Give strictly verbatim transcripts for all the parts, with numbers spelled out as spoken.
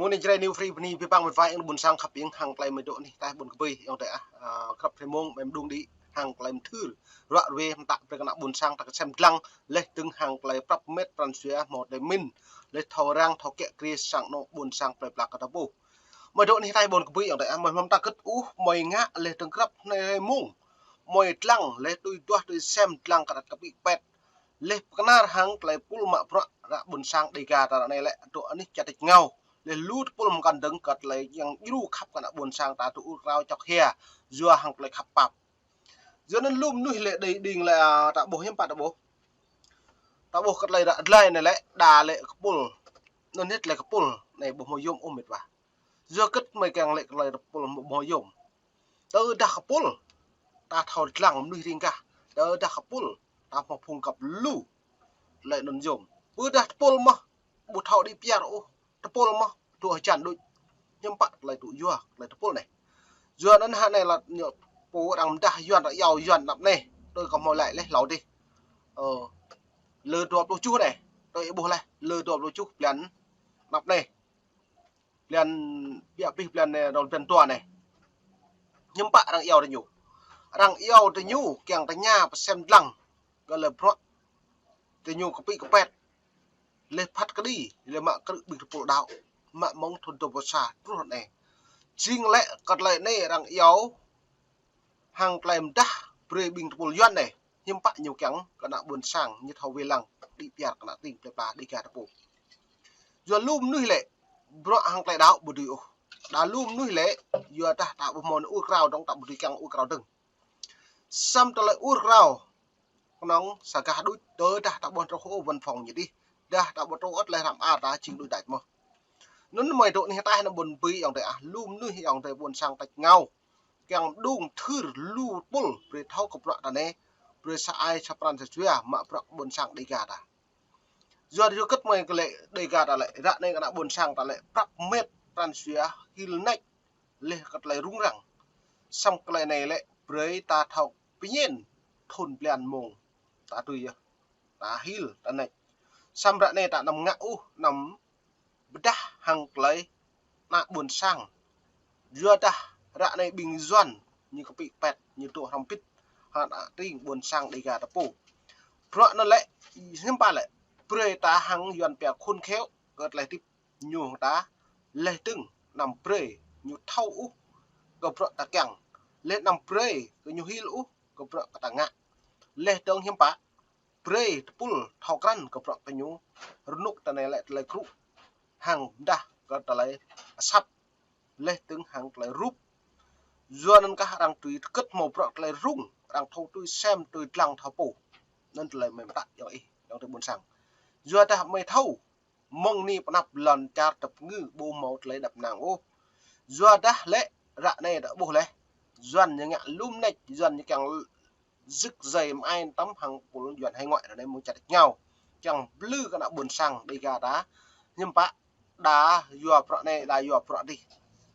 Mơ̆ng anai Jrai New Free bơni abih bang met wa ayŏng adơi ƀôn sang khăp hiam hăng tơlơi mơ̆ng dŏ anih ta ƀôn kơbơi ayŏng adơi ah, ơ, krăp hrơi mông mơ̆ng mơđung đĭ hăng tơlơi mơthưr. Ruă ruê mơta brơi kơ ană ƀôn sang ta kơsem dlăng laih dơ̆ng hăng tơlơi prăp met pran jua hmâo tơlơi pơmĭn laih thâo răng thâo kiă kriê sang anŏ ƀôn sang plơi pla kơ ta pô. Mơ̆ng dŏ anih ta ƀôn kơbơi ayŏng adơi ah, mơ̆ng hlŏm ta kơ̆t ôh mơ̆ng ngă laih dơ̆ng krăp hrơi mông mơ̆ng dlăng laih tui duah tui sem dlăng kơ ta kơpĭ kơpet. Laih pơkơnar hăng tơlơi pul mă bruă ră ƀôn sang Dêga ta ră anai lĕ dŏ anih čar tač rơngiao. Laih lu tơpul mơkăn dơ̆ng kơ tơlơi kiăng djru khăp kơ ană ƀôn sang ta tŭ ur krao čŏk hia yua hăng tơlơi khăp pap. Yua anŭn lu mơnuih lĕ đĭ đing lĕ, a, ta ƀuh hiư̆m pă ta ƀuh. Ta ƀuh kơ tơlơi ră glai anai lĕ đa lĕ kơpul. Anŭn hĭ tơlơi kơpul anai ƀu hmâo yôm ôh met wa. Yua kơ mơi kiăng lĕ kơ tơlơi kơpul ƀu hmâo yôm. Tơdah kơpul ta thâo dlăng mơnuih riêng gah. Tơdah kơpul ta hmâo phung găp lu tơlơi anŭn yôm. Tơdah tơpul mơ̆ ƀu thâo đĭ piar ôh. Tơpul mơ̆ tŭ hơjan đôč. Hiư̆m pă tơlơi tŭ yua tơlơi tơpul anai. Yua anŭn hă anai lĕ ñu pô arăng mơdah Yuan ră iâu Yuan anăp anai. Tui kơ hmâo laĭ laih hlâo dih. Ơ, lơ dua pluh tơjuh anai. Tui ih ƀuh laih lơ dua pluh tơjuh blan anăp anai. Blan, biă pih blan anai, dŏ blan dua anai. Hiư̆m pă arăng iâu tơ ñu. Arăng iâu tơ ñu kiăng tơña pơsem dlăng kơ tơlơi bruă tơ ñu kơpĭ kơpet. Laih phat kơđi, laih mă krư̆ ƀing tơpul đaŏ. Mă mơ̆ng thŭn dua pluh sa truh anai. Jing lĕ kơ tơlơi anai arăng iâu hăng tơlơi mơdah brơi ƀing tơpul Yuan anai. Hiư̆m pă ñu kiăng kơ ană ƀôn sang ñu thâo wai lăng đĭ piar kơ ană tring plơi pla Dêga ta pô. Yua lu mơnuih lĕ bruă hăng tơlơi đaŏ ƀu dưi ôh. Đa lu mơnuih lĕ yua dah ta ƀu hmâo ur krao dơ̆ng ta ƀu dưi kiăng ur krao dơ̆ng. Săm tơlơi ur krao kơnơ̆ng sa gah đôč tơdah ta ƀu truh ôh văn phòng ñu dih. Dah ta ƀu truh ôh tơlơi hrăm ar ta jing đôč đač mơ̆. Anŭn mơi dŏ anih ta anai ƀôn kơbơi ayŏng adơi ah, lu mơnuih ayŏng adơi ƀôn sang tač rơngiao. Kiăng mơđung thưr lu tơpul brơi thâo kơ bruă ta anai. Brơi sa ai sa pran sa jua mă bruă ƀôn sang Dêga ta. Yua yua kơ mơi kơ lĕ Dêga ta lĕ ră anai kơ ană ƀôn sang ta lĕ prăp met pran jua hil nač laih kơ tơlơi rŭng răng. Săm kơ tơlơi anai lĕ brơi ta thâo pơñen thŭn blan mông ta tui yơh. Ta hil ta nač. Săm ră anai ta anăm ngă ôh anăm pơdah hăng tơlơi ană ƀôn sang. Yua dah ră anai ƀing Yuan ñu kơpĭ kơpet ñu tŭ hrăm pĭt hăng ană tring ƀôn sang Dêga ta pô. Bruă anŭn lĕ hiư̆m pă lĕ brơi ta hăng Yuan pia khôn khéo kơ tơlơi hơdip ñu hăng ta. Laih dơ̆ng anăm brơi ñu thâo ôh kơ bruă ta kiăng. Laih anăm brơi kơ ñu hil ôh kơ bruă kơ ta ngă. Laih dơ̆ng hiư̆m pă brơi tơpul thâo krăn kơ bruă kơ ñu. Rơnŭk ta anai lĕ tơlơi krŭ hăng mơdah kơ tơlơi asăp. Laih dơ̆ng hăng tơlơi rup. Yua anŭn kah arăng tui kơ̆t hmâo bruă tơlơi rŭng, arăng thâo tui sem tui dlăng thâo pô. Anŭn tơlơi mơi mơtă ayŏng ih, ayŏng adơi ƀôn sang. Yua dah mơi thâo mơ̆ng anai pơ anăp lŏn čar tơpơngư ƀu hmâo tơlơi đăp năng ôh. Yua dah lĕ ră anai ta ƀuh laih. Yuan ñu ngă lu mơneč, Yuan ñu kiăng rơ̆k rơ̆i mơai tăm hăng pul Yuan hải ngoại ră anai mơ̆ng čar tač rơngiao. Kiăng blư̆ kơ ană ƀôn sang Dêga ta. Hiư̆m pă đa yua bruă anai, đa yua bruă dih.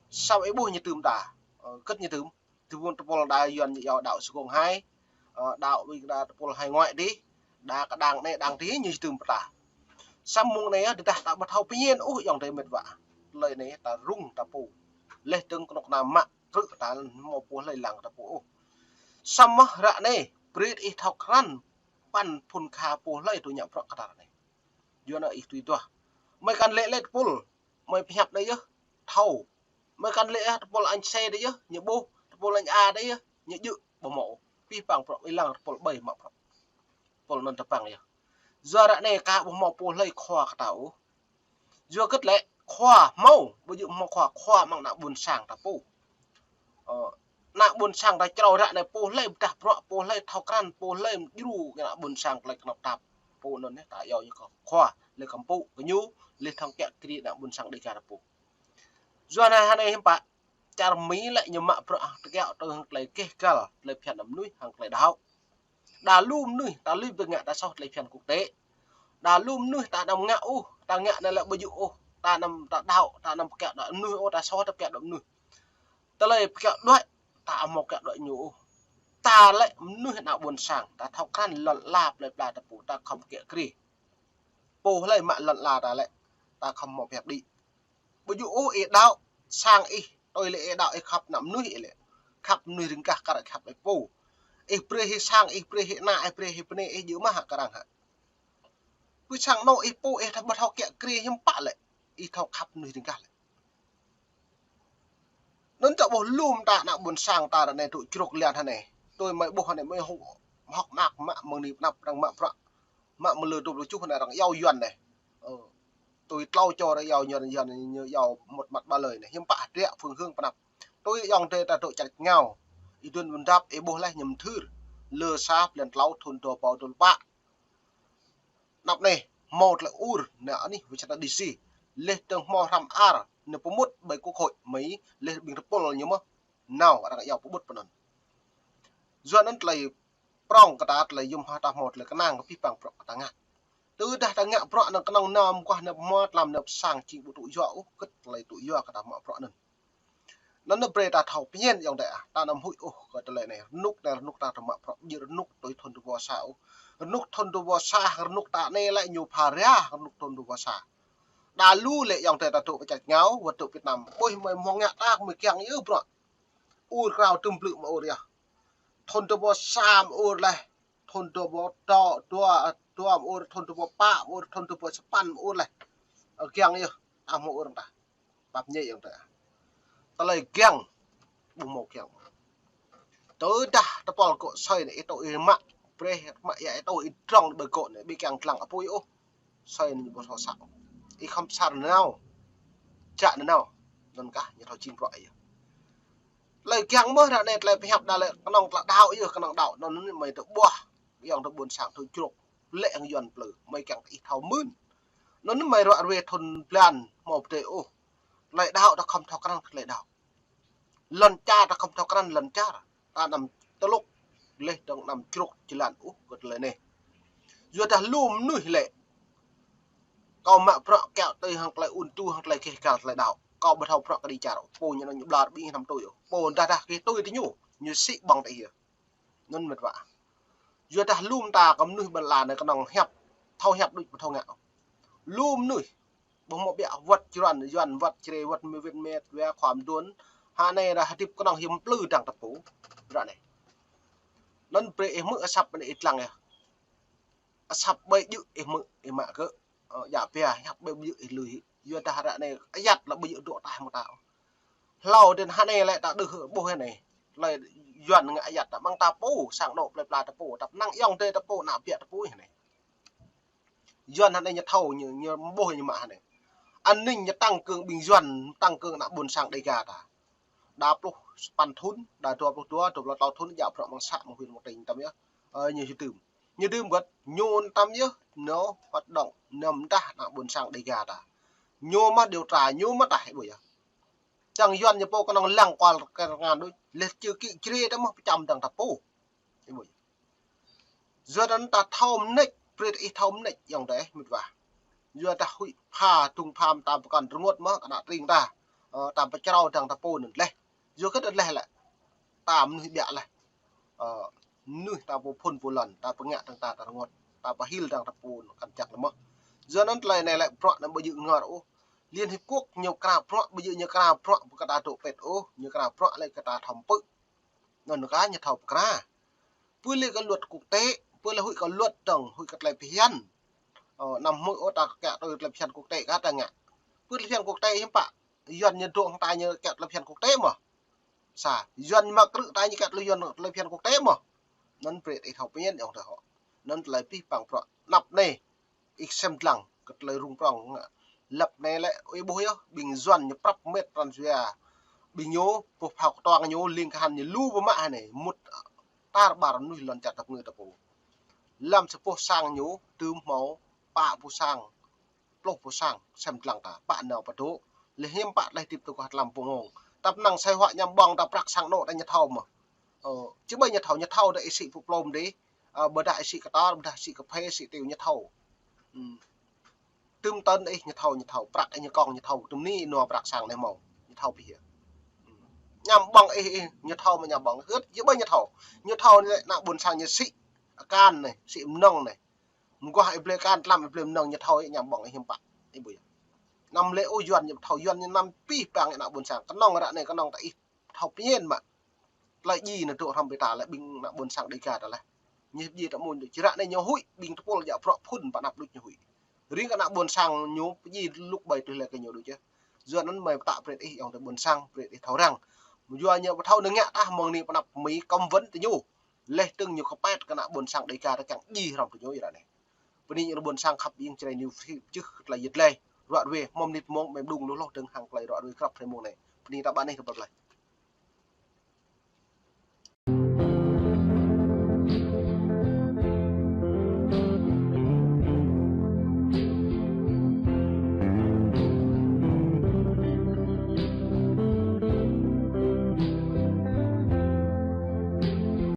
Săm ih ƀuh ñu tơm ta. Ơ, kơ̆t ñu tơm. Tơpul tơpul đa Yuan ñu iâu đaŏ sơgong hai. Ơ, đaŏ ƀing đa tơpul hải ngoại dih. Đa kơ đang anai đang dih ñu tơm pơ ta. Săm mơ̆ng anai yơh, tơdah ta ƀu thâo pơñen ôh ayŏng adơi met wa. Tơlơi anai ta rŭng ta pô. Laih dơ̆ng kơnuk kơna mă krư̆ ta hmâo pô hlơi lăng ta pô ôh. Săm mơ̆ ră anai, brơi ih thâo krăn păn phŭn kha pô hlơi tŭ ngă bruă kơ ta ră anai. Yua anŭn ih tui duah. Mơi kăn lĕ lĕ tơpul, mơi pơhiăp đơi yơh, thâo. Mơi kăn lĕ yơh tơpul anh xe đơi yơh, ñu ƀuh, tơpul anh A đơi yơh, ñu djơ̆ ƀu hmâo. Pih pang bruă ih lăng tơpul ƀơi mă bruă. Tơpul anŭn tơpang yơh. Yua ră anai ka ƀu hmâo pô hlơi khua kơ ta ôh. Yua kơ lĕ khua hmâo, ƀu djơ̆ hmâo khua, khua mơ̆ng ană ƀôn sang ta pô. Ơ, ană ƀôn sang ta črâo ră anai pô hlơi pơdah bruă, pô hlơi thâo krăn, pô hlơi djru kơ ană ƀôn sang tơlơi kơnăp tap. Pô anŭn ta iâu ñu kơ khua, lĕ kăm pô kơ ñu, lĕ thâo kiă kriê ană ƀôn sang Dêga ta pô. Yua anai hơnai hiư̆m pă, čar Mi lĕ ñu mă bruă tơkiaŏ tui hăng tơlơi keh kal, tơlơi phiăn mơnuih hăng tơlơi đaŏ. Đa lu mơnuih, ta lui ƀing ngă ta soh tơlơi phiăn quốc tế. Đa lu mơnuih ta anăm ngă ôh, ta ngă anai lĕ ƀu djơ̆ ôh, ta anăm ta đaŏ, ta anăm pơkiaŏ đuaĭ mơnuih ôh, ta soh ta pơkiaŏ đuaĭ mơnuih. Tơlơi pơkiaŏ đuaĭ, ta hmâo kiaŏ đuaĭ ñu ôh. Ta lĕ mơnuih ană ƀôn sang, ta thâo krăn lŏn ala plơi pla ta pô, ta khŏm kiă kriê. Pô hlơi mă lŏn ala ta lĕ, ta khŏm hmâo pơhiăp đĭ. Ƀu djơ̆ ôh ih đaŏ sang ih, tui lĕ ih đaŏ ih khăp ană mơnuih ih lĕ. Khăp mơnuih riêng gah kar khăp ih pô. Ih brơi hĭ sang, ih brơi hĭ ană, ih brơi hĭ bơnai, ih djơ̆ mơ̆ hă kar hăng hă. Pơ sang anŏ ih pô ih thâo ƀu thâo kiă kriê hiư̆m pă lĕ. Ih thâo khăp mơnuih riêng gah lĕ. Anŭn ta ƀuh lŏm ta ană ƀôn sang ta ră anai tŭ čruk lian hă anai. Tui mơi ƀuh hă anai mơi hŏk, hŏk mă mă mơ̆ng anai pơnăp arăng mă bruă. Mă mơ̆ng lơ dua pluh tơjuh anai arăng iâu Yuan anai. Ơ, tui tlâo čô arăng iâu Yuan, Yuan, ñu iâu mŭt măt ƀa lơi anai. Hiư̆m pă hơdră phương hướng pơnăp. Tui ayŏng adơi ta dŏ čar Ngao. Ih dŭn ƀôn dap ih ƀuh laih ñu mơthưr. Lơ sa blan tlâo thŭn dua rơbâo dua pluh pă. Anăp anai, hmâo tơlơi ur, anai anih Washington D C. Laih dơ̆ng hmâo hrăm ar, anai pơmŭt ƀơi Quốc hội Mỹ, laih ƀing tơpul ñu mơ̆. Nao, arăng iâu pơmŭt pơ anŭn. Yua anŭn tơlơi prŏng kơ ta tơlơi yôm ha ta hmâo tơlơi kơnang kơ abih bang bruă kơ ta ngă. Tơdah ta ngă bruă anŭn kơnơ̆ng nao mơguah anŭn pơhmuat lăm anŭn pơsang jing ƀu tŭ yua ôh, kơ̆t tơlơi tŭ yua kơ ta mă bruă anŭn. Anŭn brơi ta thâo pơñen ayŏng adơi ah, ta anăm huĭ ôh kơ tơlơi anai, rơnŭk anai rơnŭk ta tơmă prŏk, ƀu djơ̆ rơnŭk tui thŭn dua rơbâo sa ôh. Rơnŭk thŭn dua rơbâo sa, rơnŭk ta anai lĕ ñu pha ria, rơnŭk thŭn dua rơbâo sa. Đa lu lĕ ayŏng adơi ta dŏ pơ čar Ngao, wơ̆t dŏ Việt Nam. Ƀuh mơi hmâo ngă ta mơi kiăng yơh bruă. Ur krao tŭm blư̆ mă ur yơh. Thŭn dua rơbâo sa mă ur laih. Thŭn dua rơbâo dua, dua, dua mă ur, thŭn dua rơbâo pă mă ur, thŭn dua rơbâo sapăn mă ur laih. Ơ, kiăng yơh, ta hmâo ur ta. Pap ñe ayŏng adơi. Tơlơi kiăng, ƀu hmâo kiăng. Tơdah tơpul gŏ sơi anai, ih tŭ ih mă, brơi mă ia ih tŭ ih drŏng ƀơi gŏ anai, ƀu kiăng dlăng apui ôh. Sơi anai ñu ƀu thâo săk. Ih khŏm sar nanao. Čă nanao. Anŭn kah, ñu thâo jing bruă ih. Tơlơi kiăng mơ̆ ră anai tơlơi pơhiăp đa lĕ kơnơ̆ng tơlơi đaŏ yơh, kơnơ̆ng đaŏ. Anŭn anŭn mơi tŭ ƀuah, ayŏng adơi ƀôn sang tŭ čruk. Lĕ hăng Yuan plư, mơi kiăng ih thâo mưn. Anŭn anŭn mơi ruă ruê thŭn blan, hmâo pơdơi ôh. Tơlơi đaŏ ta khŏm thâo krăn tơlơi đaŏ. Lŏn čar ta khŏm thâo krăn lŏn čar. Ta anăm tơlŭk, laih dơ̆ng anăm čruk jơlan ôh kơ tơlơi anai. Yua dah lu mơnuih lĕ. Kâo mă bruă kiaŏ tui hăng tơlơi ŭn tu hăng tơlơi gêh gal tơlơi đaŏ. Kâo ƀu thâo bruă kơđi čar, pô ñu anŭn ñu ƀlŏr ƀing anăm tui ôh. Pô dah dah gêh tui tơ ñu, ñu sĭ ƀơ̆ng tơ ih. Anŭn mĕt wa. Yua dah lŏm ta kơ mơnuih ƀôn lan anai kơnơ̆ng hiăp, thâo hiăp đôč ƀu thâo ngă. Lŏm mơnuih, ƀu hmâo biă wơ̆t Yuan, Yuan wơ̆t Jrai wơ̆t mơwĭt mĕt wa khua mơduôn. Hă anai dah hơdip kơnơ̆ng hiam plư dăng tơpŭ. Ră anai. Anŭn brơi ih hmư̆ asăp anai ih dlăng yơh. Asăp ƀai djơ̆ ih hmư̆ ih mă kơ. Ơ, djă pia, hiăp ƀai djơ̆ ih lui. Yua dah ră anai ayăt lĕ ƀu djơ̆ dŏ taih mơta. Hlâo dên hă anai lĕ ta đưh ƀuh hă anai. Tơlơi Yuan ngă ayăt ta mơ̆ng ta pô, sang anŏ plơi pla ta pô, tăp năng ayŏng adơi ta pô, ană biă ta pô hă anai. Yuan hă anai ñu thâo, ñu, ñu ƀuh ñu mă hă anai. An ninh ñu tăng cương ƀing Yuan, tăng cương ană ƀôn sang Đêga ta. Đa pluh sapăn thŭn, đa dua pluh dua, dua pluh tlâo thŭn, djă bruă mơ̆ng să, mơ̆ng huyện, mơ̆ng tỉnh tăm yơh. Ơ, ñu hyu dưm. Ñu dưm wơ̆t, ñu tăm yơh, ñu hoạt động, ñu mơdah ană ƀôn sang Đêga ta. Ñu mă điều tra, ñu mă tah, ih ƀuh yơh. Čang Yuan ñu pô kơnơ̆ng lăng kual kơ rơngan đôč, laih čư kĭ Jrai ta mơ̆ pơčăm dăng ta pô. Ih ƀuh yơh. Yua anŭn ta thâo mơneč, brơi ih thâo mơneč ayŏng adơi mĕt wa. Yua dah huĭ pha, dŭng pha mơta pơkŏn rơngot mơ̆, kơ ană tring ta. Ơ, ta pơčrâo dăng ta pô anŭn laih. Yua kơ anŭn laih lĕ. Ta mơnuih biă laih. Ơ, mơnuih ta pô phŭn pô lŏn, ta pơngă dăng ta, ta rơngot. Ta pơhil dăng ta pô anŭn kăn čăk lĕ mơ̆. Yua anŭn tơlơi anai lĕ bruă anŭn ƀu djơ̆ ngor ôh. Liên Hiệp Quốc ñu krao bruă, ƀu djơ̆ ñu krao bruă, ƀu kơ ta dŏ pĕt ôh, ñu krao bruă lĕ kơ ta thâo pơ̆. Anŭn kơ ñu thâo pơkra. Pơ lĕ kơ luật quốc tế, pơ lĕ huĭ kơ luật dơ̆ng, huĭ kơ tơlơi phiăn. Ơ, anăm hmư̆ ôh ta kiaŏ tui tơlơi phiăn quốc tế kơ ta ngă. Pơ tơlơi phiăn quốc tế hiư̆m pă, Yuan ñu dŏ hăng ta ñu kiaŏ tơlơi phiăn quốc tế mơ̆. Sa, Yuan mă krư̆ ta ñu kiaŏ tơlơi Yuan tơlơi phiăn quốc tế mơ̆. Anŭn brơi ih thâo pơñen ayŏng adơi hŏ. Anŭn tơlơi abih bang bruă. Anăp anai. Ih sem dlăng kơ tơlơi rŭng prŏng ngă. Lăp anai lĕ, ih ƀuh yơh, ƀing Yuan ñu prăp mĕt pran jua. Ƀing ñu, boh phao kơtuang ñu, ling kahan ñu, lu pơmă hă anai, mŭt tar ƀar mơnuih lŏn čar tơpơngư ta pô. Lăm sa boh sang ñu, dưm hmâo, pă boh sang, pluh boh sang, sem dlăng ta, pă nao pơdŏ. Laih hiư̆m pă laih hơdip tơguah tlam pơngông. Tăp năng sai huă ñăm ƀơ̆ng ta prăk sang anŏ ta ñu thâo mơ̆. Ơ, či ƀai ñu thâo, ñu thâo dah ih sĭ pơplôm dih. Ơ, ƀôdah ih sĭ kơtor, ƀôdah sĭ kơphê, sĭ tiu ñu thâo. Ưm. Tơm tơn ih ñu thâo, ñu thâo. Prăk ih ñu kŏng ñu thâo. Tơm ni nua prăk sang anai hmâo. Ñu thâo pih yơh. Ưm. Ñăm ƀơ̆ng ih, ih ñu thâo mơ̆ ñăm ƀơ̆ng. Hơt, či ƀai ñu thâo. Ñu thâo anai ană ƀôn sang ñu sĭ akan anai, sĭ mơnơ̆ng anai. Mơguah ih blơi akan tlam ih blơi mơnơ̆ng ñu thâo ih ñăm ƀơ̆ng ih hiư̆m pă. Ih ƀuh yơh. Anăm lĕ ôh Yuan ñu thâo, Yuan ñu anăm pih pang ană ƀôn sang. Kơnơ̆ng ră anai kơnơ̆ng ta ih thâo pơñen mă. Tơlơi djai anai dŏ hrŏm ƀing ta lĕ ƀing ană ƀôn sang Đêga ta lĕ. Ñu djai ta mơ̆n dŏ. Či ră anai ñu huĭ ƀing tơpul djă prŏ phun pơ anăp đôč ñu huĭ. Ring kơ ană ƀôn sang ñu pơdjai lŭk ƀai tui hlơi kơ ñu dŏ čih. Yua anŭn mơi pơtă brơi ih ayŏng adơi ƀôn sang, brơi ih thâo răng. Yua ñu ƀu thâo nao ngă tah mơ̆ng anai pơ anăp Mi cấm vận tơ ñu. Leh tơ̆ng ñu kơpet kơ ană ƀôn sang Đêga ta kiăng djai hrŏm tơ ñu ră anai. Bơni ñu ƀôn sang khăp ƀing Jrai News čih tơlơi yit leh. Ruă ruê, mơ̆ng mơnit mơ̆ng mơ̆ng đung lu hloh dơ̆ng hăng tơlơi ruă ruê krăp hrơi mơ̆ng anai. Bơni ta ƀă anai tơpăt leh.